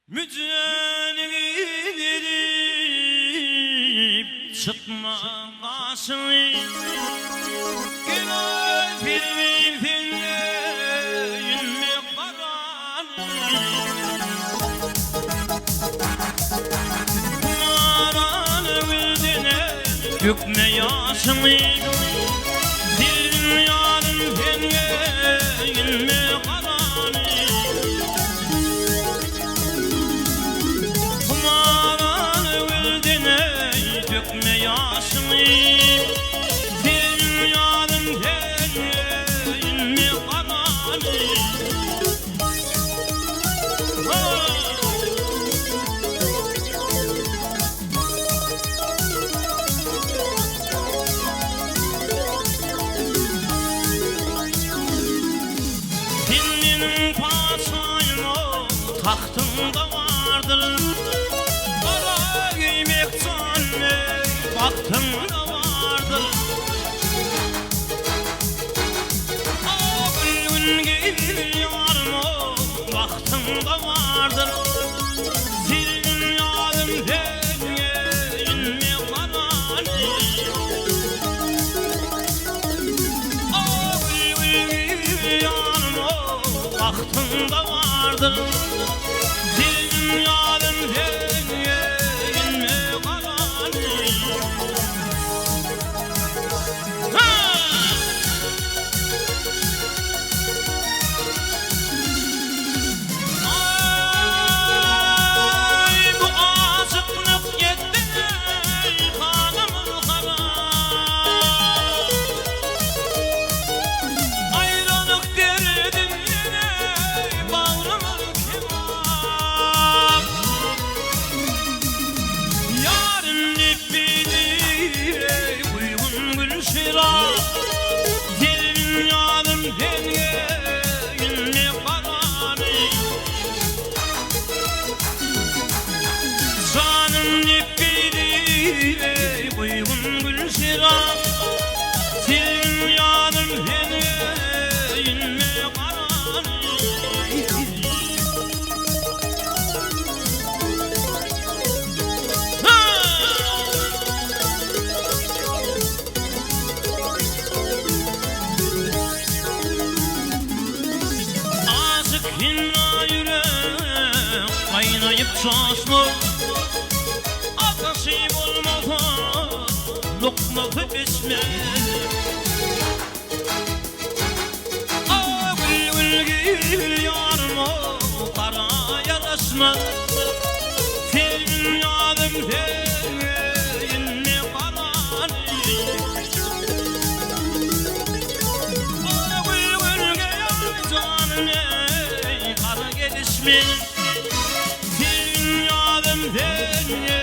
Müjäni giydirip çytma gaşyňy Gel serwi sen öýünme garany Humaral gülden dökme ýaşyňy Serwim ýarym sen öýünme garany Humaral gülden dökme ýaşyňy Serwim ýarym sen öýünme garany. Sen meniň patyşaýym ol, tagtyňda bardyr. Gara geýmek jan eý, bagtyňda bardyr. Ak gül geýil ýarym ol, bagtyňda bardyr. Seniň ýarym sen geýinme garany. Bagtyňda bardyr Seniň ýarym sen geýinme garany. Aý bu aşyklyk ýetdi halymyz harap. Aýralyk derdinden eý bagrymyz kebap. Ýarym nepini eý uýgun gül şerap. Selvin ýarym sen geýinme garany. Janym nepini eý uýgun gül şerap. Selvin ýarym sen geýinme garany. Aşyk hemra ýürek gaýnaýyp joşmaz, Ataşy bolmasa lukmasy bişmez. A gül gül gül ýarym gara ýaraşmaz, Selvim ýarym sen garany. A gül gül gül janym ey gara gelişmez, Selvim ýarym sen.